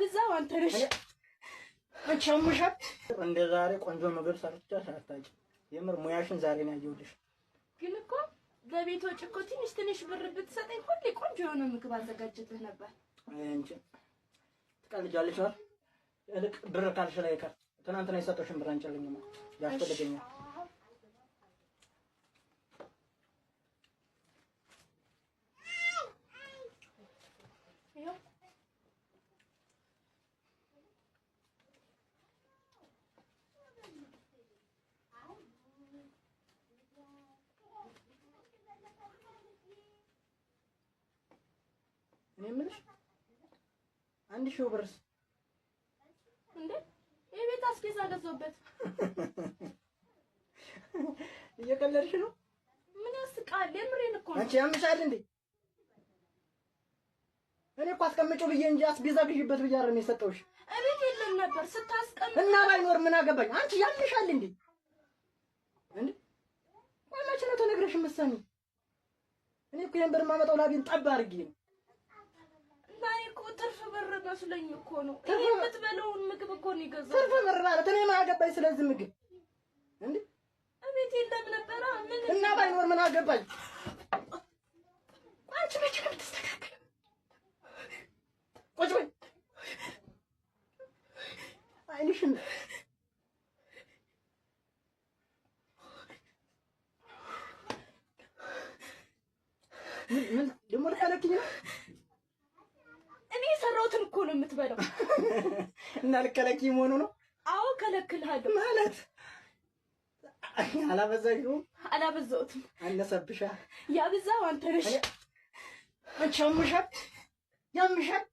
ያብዛው አንተ ነሽ። አንቺ ያምሻል። እንደ ዛሬ ቆንጆ ምግብ ሰርተሽ አታውቂም። የምር ሙያሽን ዛሬ ነው ያየሁልሽ። ግን እኮ ለቤት ወጪ እኮ ትንሽ ትንሽ ብር ብትሰጠኝ ሁሌ ቆንጆ የሆነ ምግብ አዘጋጅልህ ነበር። አንቺ ትቀልጃለሽ አይደል? ይልቅ ብር ካልሽ ላይ ቀር ትናንትና የሰጠሽን ብር አንጭልኝማ ያስፈልገኛል። ይኸው። እኔ የምልሽ 1000 ብርስ? እንዴ፣ የቤት አስቤዛ ገዛሁበት። እየቀለድሽ ነው? ምን ያስቃል? የምሬን እኮ ነው። አንቺ ያምሻል እንዴ? እኔ እኮ አስቀምጪው ብዬ እንጂ አስቤዛ ግዢበት ብዬ አይደለም የሰጠሁሽ። እቤት የለም ነበር ስታስቀምጥ። እና ባይኖር ምን አገባኝ? አንቺ ያምሻል እንዴ? እንዴ ቆይ መቼ ነው ተነግረሽ የምትሰሚው? እኔ እኮ ይሄን ብር የማመጣው ላቤን ጠብ አድርጌ ነው። እና እኔ እኮ ትርፍ ብር መስሎኝ እኮ ነው። እኔ የምትበለውን ምግብ እኮ ነው የገዛሁት። ትርፍ ብር ማለት እኔ ምን አገባኝ ስለዚህ ምግብ እንዴ? እቤት የለም ነበረ። ምን እና ባይኖር ምን አገባኝ? አንቺ መቼ ነው የምትስተካከለው? ቁጭ በይ። አይንሽን ምን ምን ደግሞ ልከለክኝ ነው? እኔ የሰራሁትን እኮ ነው የምትበላው። እና ልከለክኝ መሆኑ ነው? አዎ ከለክልሃለሁ። ማለት አላበዛሽውም? አላበዛሁትም። አነሰብሻ። ያብዛው አንተ ነሽ። አንቺ ያምሻል፣ ያምሻል።